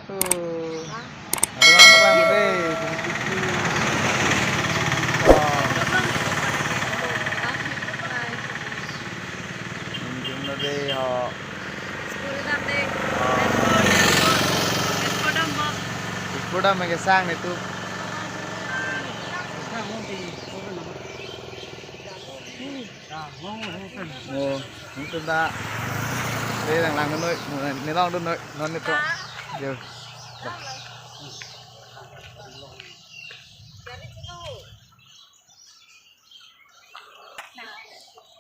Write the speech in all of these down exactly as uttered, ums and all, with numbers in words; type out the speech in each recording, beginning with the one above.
Tuh. Ada orang makan deh. Wah. Minum dulu deh, ho. Sepuluh dam deh. Oh. Sepuluh dam, Bang. Sepuluh dam yang kesang itu. Oh, mungkin tak. Dei, lang lang dun noi, ni long dun noi, non ni to. Yo.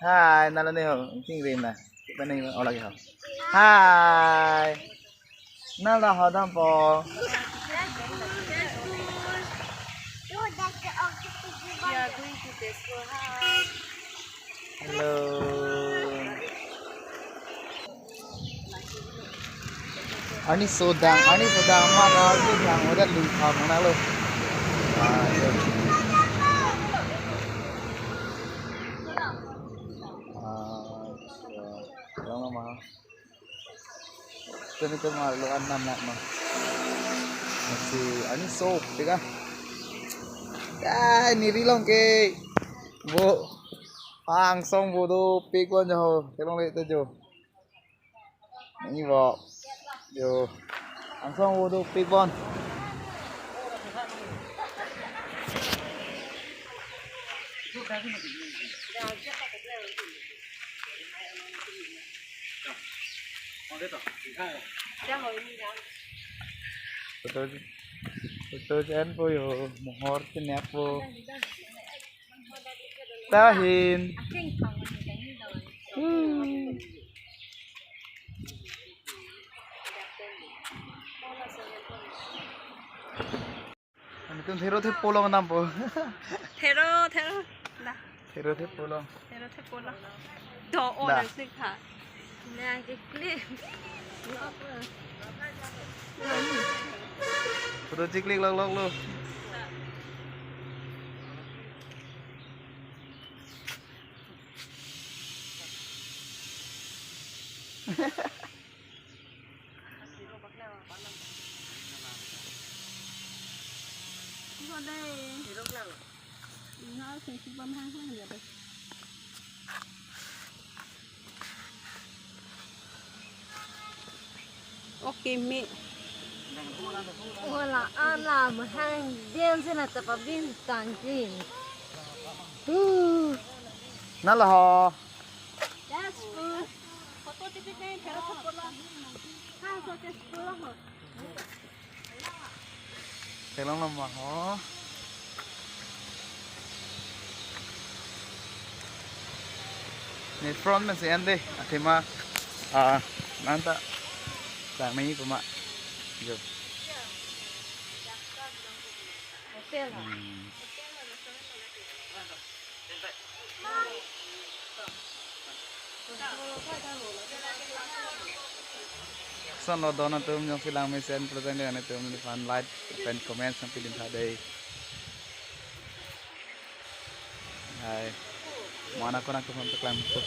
Hai, nalo ni ho, ting rin na. Kita ni olah ho. Hai. Nalo ho dampo. We are going to Tezpur. Hi. Hello. Arni sodang, arni sodang, ma arni sodang, udah lupa mana lo. Ah, iya. Ah, iya. Lama mah. Teni ke ma lo an nam nak ma. Masih, arni sok, tiga. Dai, ni rilong ke. Bo. Angsong bo dopik wan jo. Kelong le ta jo. Ni bo. Yo. Angsong bo dopik bon. Photo, photo jen po yo, mohor chenep po. Tahin. Hmm. Anitum thero thepo long dampo. Thero, thero. Da. Thero thepo long. Thero thepo long. Do o Da. Nang sik ha. Nang ke click. Photo chiklik lok lok lo. Okay, mi. Wala ala mahang din sila tapabin tangkin. Tuh. Nalo ho. That's good. Photo tipik nahi, phero photo la. Ha, so that's good ho. Theklong lo ma ho. Ne front pensi en dei, athema, ah, nanta. Lang nangji pu ma. Jo. Hotel ha? Hmm. Lason lo don atum jongsi lang mesen pulo tangte atum neliphan like pen comment nangpi dun tha dei. Hai. Mana ko nangtum peklang ko.